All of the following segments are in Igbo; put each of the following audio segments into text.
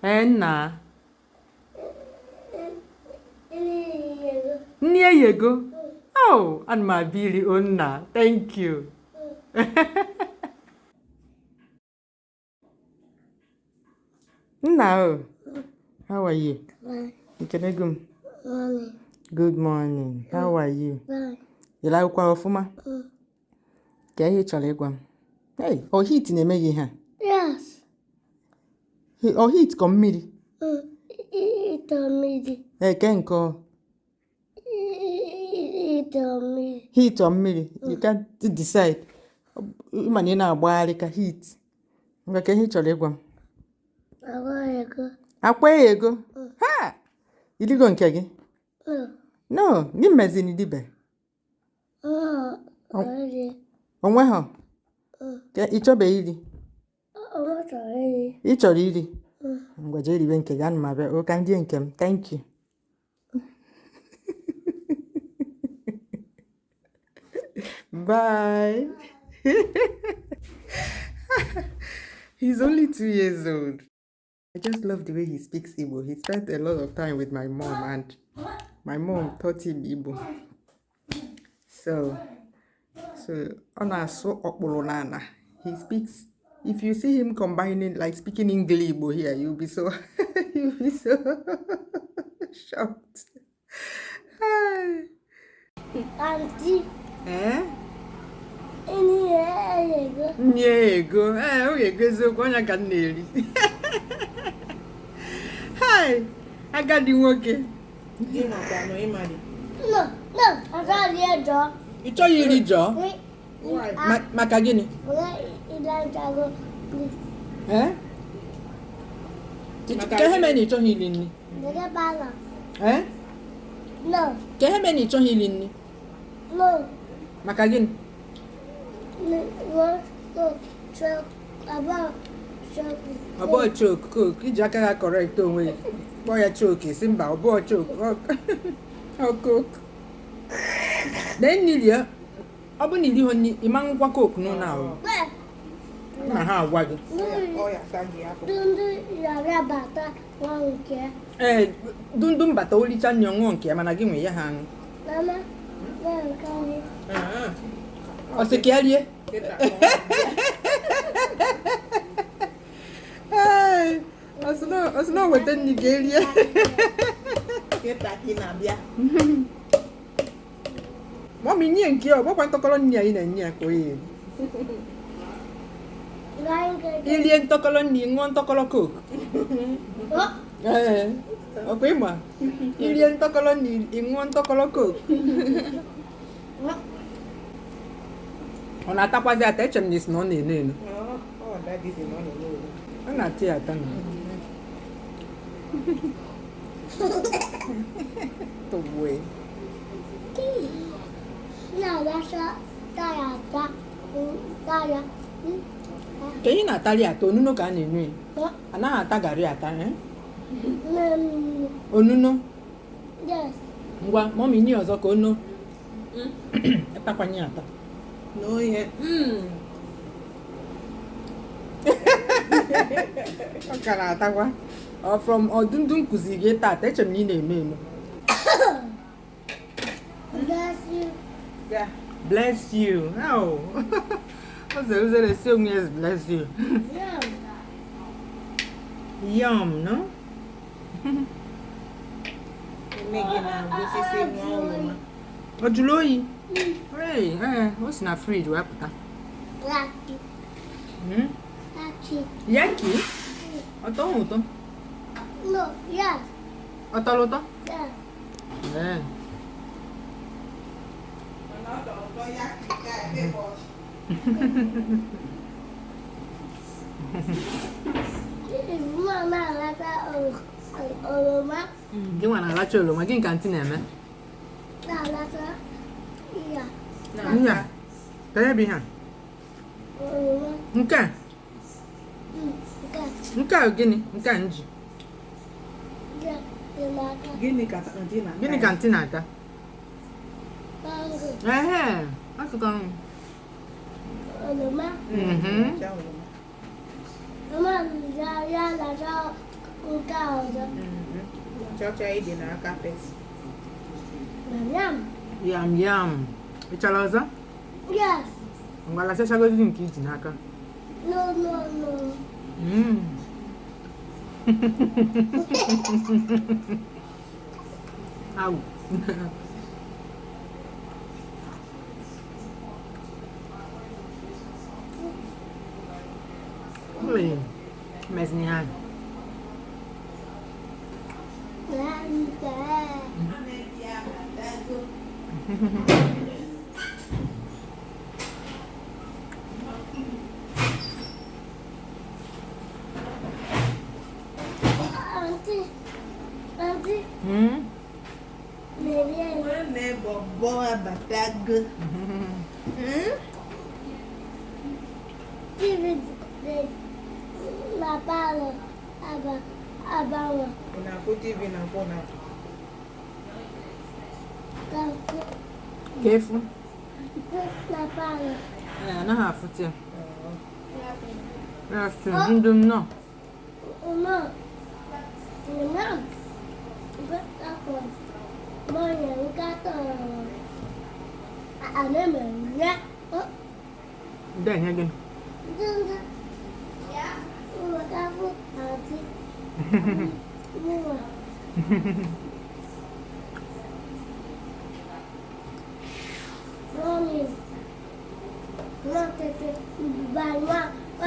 Ee nna. Nni eyego. Oh, ana m abịa iri o nna. Thank you. Nna o. How are you? Nkenego m. Good morning. How are you? Ị lahụkwa ọfụma? Ka ihe ị chọrọ ịgwa m. Hey, ọ heat na-eme gị ihe a? Yes. Ọ heat ka mmiri? Ịtọ mmiri. Ee, ke nke ọ? Ịtọ mmiri. Heat or mmiri? You can't decide. Ị ma na ị na-agbagharị ka heat. Ngwa ka ihe ị chọrọ ịgwa m. Akwa ego. Akwa ego? Ha! Iligo nke gị? No. No, gị mezi na idibe. Oh, O nweghọ? Ka ị chọbeghị iri? Ị chọrọ iri? Ngwa jee ribe nke gị, ana m abịa. O ka m rie nke m. Thank you. Bye. He's only 2 years old. I just love the way he speaks Igbo. He spent a lot of time with my mom, and my mom taught him Igbo. So ọ na-asụ ọkpụrụ n'ala. He speaks. If you see him combining, like speaking English Igbo here, you'll be so shocked. Hi. Auntie. Eh? Nni ego. Nni ego. Ee, ọ ga-ego eziokwu ọnya ka m na-eri. Hi, agadi nwoke. No, no, agaghị ejọ. Ị chọghị iri jọọ? Maka gịnị? Ee? Ka ihe mere na ị chọghị iri nri? Ee? No. Ka ihe mere na ị chọghị iri nri? No. Maka gịnị? Ọ bụghị choke coke, iji aka ya correct onwe gị. Kpọọ ya choke, si mba, ọ bụghị choke, ọ coke. Lee nri rie. Ọ bụ na irighọ nri, ị ma ṅụkwa coke n'ụlọ ahụ. Na ha agwa gị. Ee, dundun bata olicha nri ọṅụọ nke ya, mana gị nwe ya ha aṅụ. Ọ sị ka ya rie? Ee, ọ sị na o weta nri ka erie. Mọmi nye nke ya, ọ bụkwa ntọkọrọ nri anyị na-enye ya ka o ye. Irie ntọkọrọ nri, ṅụọ ntọkọrọ coke. Ee, ọkwa ịma? Irie ntọkọrọ nri, ị ṅụọ ntọkọrọ coke. Ọ na-atakwazi ata, eche m na isi na ọ na-eno eno. Ọ na-ata ya ata na. Tọgbue. Ka ihe na-atarị ata, onuno ka a na-enu ya. Anaghị ata garị ata, eh? Onuno. Ngwa, mọmi nye ọzọ ka ono. Atakwanye ata. Ọ ka na-atakwa. Ọ from ọdụndụ nkụzi gị tata, eche m na ị na-eno eno. Bless you. Bless you. Oh. Ọ zere uzere si onwe ya bless you. Yum, no? Ọ jụrụ oyi? Hey, ee, o si na friji wee pụta. Yaki? Ọ tọghị ụtọ? No, yes. Ọ tọrọ ụtọ? Yes. Ee. Gị nwa na-alacha oroma, gị ka ntị na-eme? Ihe a, ka ya bụ ihe a? Nke a? Nke a gịnị? Nke a nji? Gịnị ka ntị na-ata? Ehe, asụka m. Oroma. Mhm. Mama ya na-acha Nke a ọzọ. Chọcha ịdị n'aka first. Yam. Yam yam. Ị chọrọ ọzọ? Yes. Ngwa lachachagodu nke iji n'aka. No, no, no. Agwụ. Mmiri mezini ha. Auntie, auntie, na-eri. Nwanne Bobo abatago. TV dị na palọ agbanwe. Ị na-afụ TV na phone a? Ka Ka efu. na palọ. Ee, anaghị afụta ya. Ya sị, ndụ m nọ. Ụmụ nna mọnya nkatọ ana-eme Ndị enye gị. Ndị nwekafụ auntie mụwa. Mommy, no, tete, banywa,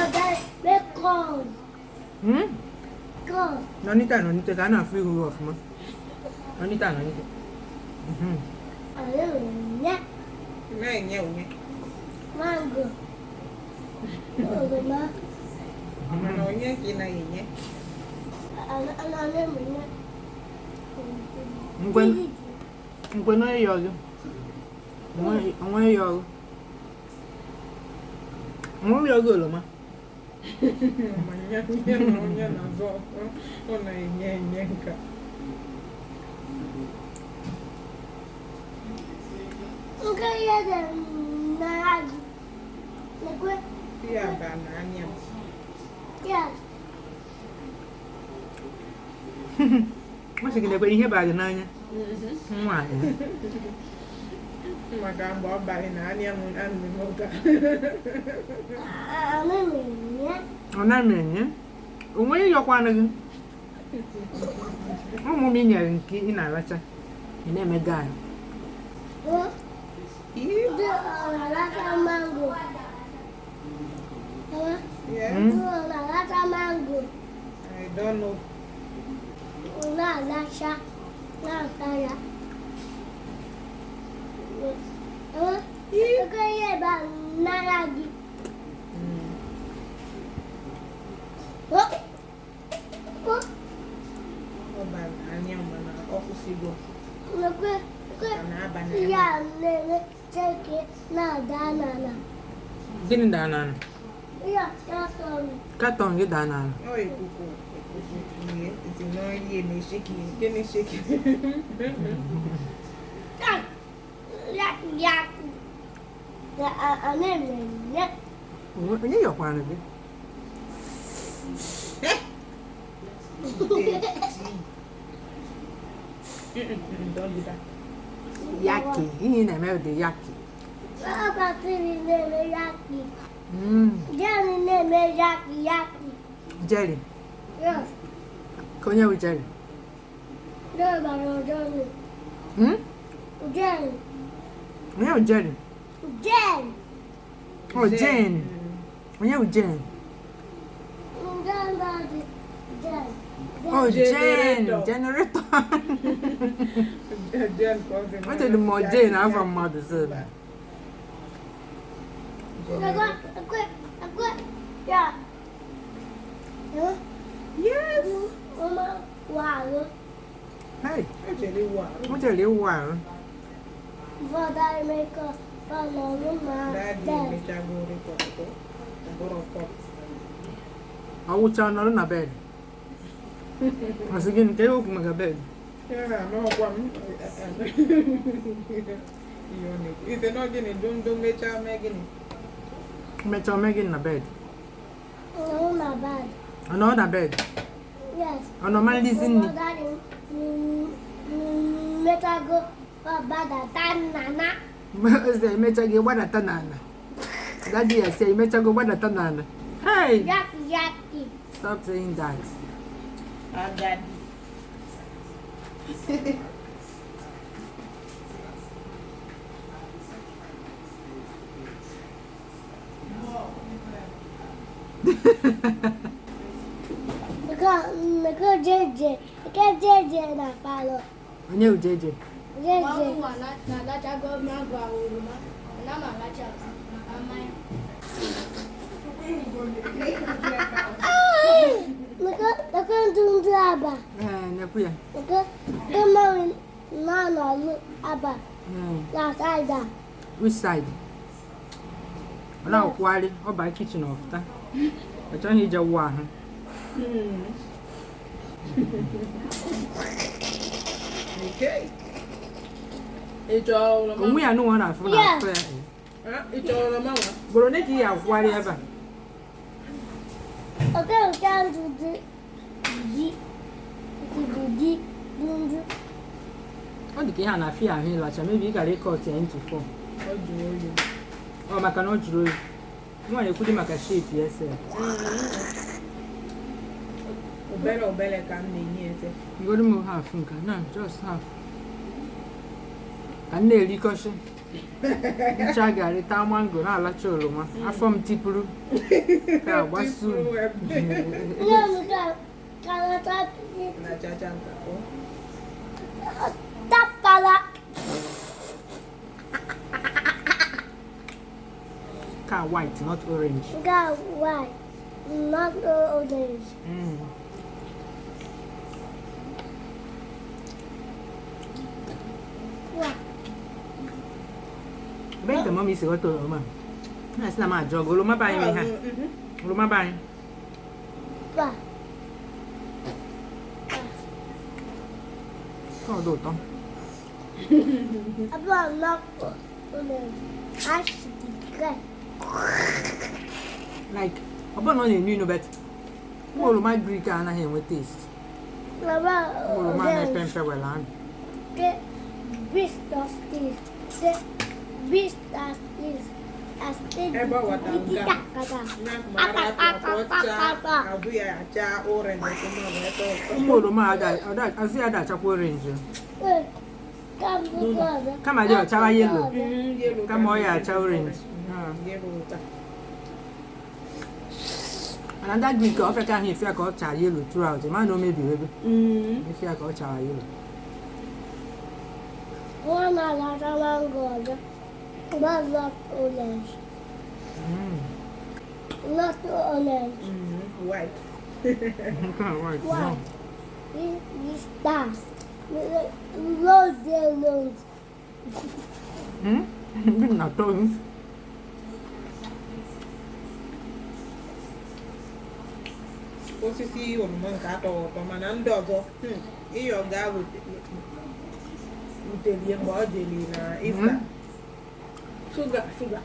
ọga, make calls, calls. Nọnite a nọnite ka a na-afụ ihu gị ọfụma. Nọnite a nọnite. Ana-eme Ị na-enye onye. mango, oroma. Mana onye ka ị na-enye? Ana-eme. Ngwe ngwe na ịyọ gị. Onwe ịyọ gị. Onwe ịyọ gị oroma. Ma nye nye na onye na-azọ ọ na-enye enye nka. Nke ihe dị n'anya gị. Lekwe. Ya ba n'anya m. Yes. Ọ sị gị lekwe ihe bara gị n'anya. Nwaanyị. Maka mgbe ọ barị n'anya m anụ m ụka. Ana-eme. Ọ na-eme enye. Onwe ịyọkwanụ gị. Ụmụ m i nyere nke ị na-aracha. Ị na-eme gaị. Ndị ọ na-alata mango? Mama, Yeah. ndị ọ na-alata mango? I don't know. Ọ na-alacha, na-ata ya. Mama, ego ihe ba n'anya gị. Oh! Oh! Ọ ba n'anya m mana ọ kwụsịgo. Lekwe, lekwe. Ọ na-aba n'anya. Ya na-eme cheke na-ada n'ala. Gịnị daa n'ala? Ya katọn. Katọn gị daa n'ala. Ọ ikuku ikuku ihe isi n'ihe na-esheki nke na-esheki. Ya ya ya a na-eme ya. Onye yọkwanụ gị? Don't do that. Yaki. Ihe ị na-eme dị yaki. Ọkwa TV na-eme yaki. Jerry na-eme yaki yaki. Jerry. Yes. Ka onye bụ Jerry? Jerry bara Jerry. Jerry. Onye bụ Jerry? Jerry. Oh, Jane. Onye bụ Jane? Jerry bara Jerry. Oh, Jane. Generator. Generator. Jane ka ọ sị na- Ọ dị m Jane afọ mmadụ sị. Ekwe ekwe ekwe ya. Yes. Mama wàlụ. Hey, Echere iwu arụ. o chere ịwụ arụ. Fọdụ emeka fọnọrụ ma Daddy bed. emechago rịkọtụ. Bụrụ pọp. Ọ wụcha nọrọ na bed. Ọ sị gịnị ka ihe okwu maka bed? Ya n'ọkwa m. Ihe ọ na-ekwu. Ise na gịnị dum mechaa mee gịnị? Mechaa mee gịnị na bed? Nọrọ na bed. Ọ nọrọ na bed? Yes. Ọ nọ ma nlizi nri? Daddy, metago gbadata nana. Eze emechago gbadata n'ala. Daddy ya sị emechago gbadata n'ala. Hey! Yaki yaki. Stop saying that. Agadi. Nke jeje, nke jeje na palọ. Onye wụ Jeje? Jeje. Na-alachago mango ahụ oroma, na m alacha maka mmanya. Nke ndụ ndụ aba. Ee, nekwu ya. Nke nke mmanwụ na-anọlụ aba Ee. na side a. Which side? Ọ na-akwụgharị, ọ baa kitchen ọfụta. Ọ chọghị ije wụọ ahụ. Okay. Ị chọrọ oroma? Onwe ya nụnwa ọ na-afụ na-afụ ya. Ah, ị chọrọ oroma nwa? Ugboro ole ka ị ga-akwụgharị ebe a? Nke nke ndụ dị dị dị dị ndụ. Ọ dị ka ihe a na-afịa ahụ ịlacha, maybe ị gara ịkọt ya into four. Ọ jụrụ oyi. Ọ maka na ọ jụrụ oyi. Nwa na-ekwudi maka shape ya sef. Obere obere ka m na-enye eze. Ngoro m half nke a. No, just half. Ka m na-erikọsị. Ncha garị taa mango na-alacha oroma. Afọ m tipụrụ. Ka agbasu. Nne m ka ka nata Na chacha nka ọ. tapala. Ka white, not orange. Nke a white, not orange. Wa. Ebee ka mama isi ghọta oroma? Na sị na m ajọ gị, oroma be anyị ha. Oroma be anyị. Wa. Ka ọ dị ụtọ. Abụọ not orange. Ash dị Like, ọ bụrụ na ọ na-enu inu but ụmụ oroma Greek a anaghị enwe taste. Mama Ụmụ oroma na-epe orange. mpe were anụ. The beast of this. The beast as is. As is. Ebe ọ ghọtara nke a. Na mara ọcha, azụ ya acha orange ọfụma wee tọọ ụtọ. Ụmụ oroma azụ ya ada-achakwa orange. Kama dị ọchara yellow. Yellow Kama ọ ka ya acha orange. Yellow ụta. Mana ndị Greek ọ feka ahụ efe ya ka ọ chara yellow throughout. Ma na o mebiri ebe. Efe ya ka ọ chara yellow. Nwa na-alacha mango ọzọ. But not orange. Not orange. White. Nke a white. Why? No. This stars. Road the road. Hmm? Gịnị na-atọ gị? Osisi oroma nke atọ ụtọ mana ndị ọzọ ịyọ ga wutelie mgbe ọ jeli na Ista. Sugar, sugar.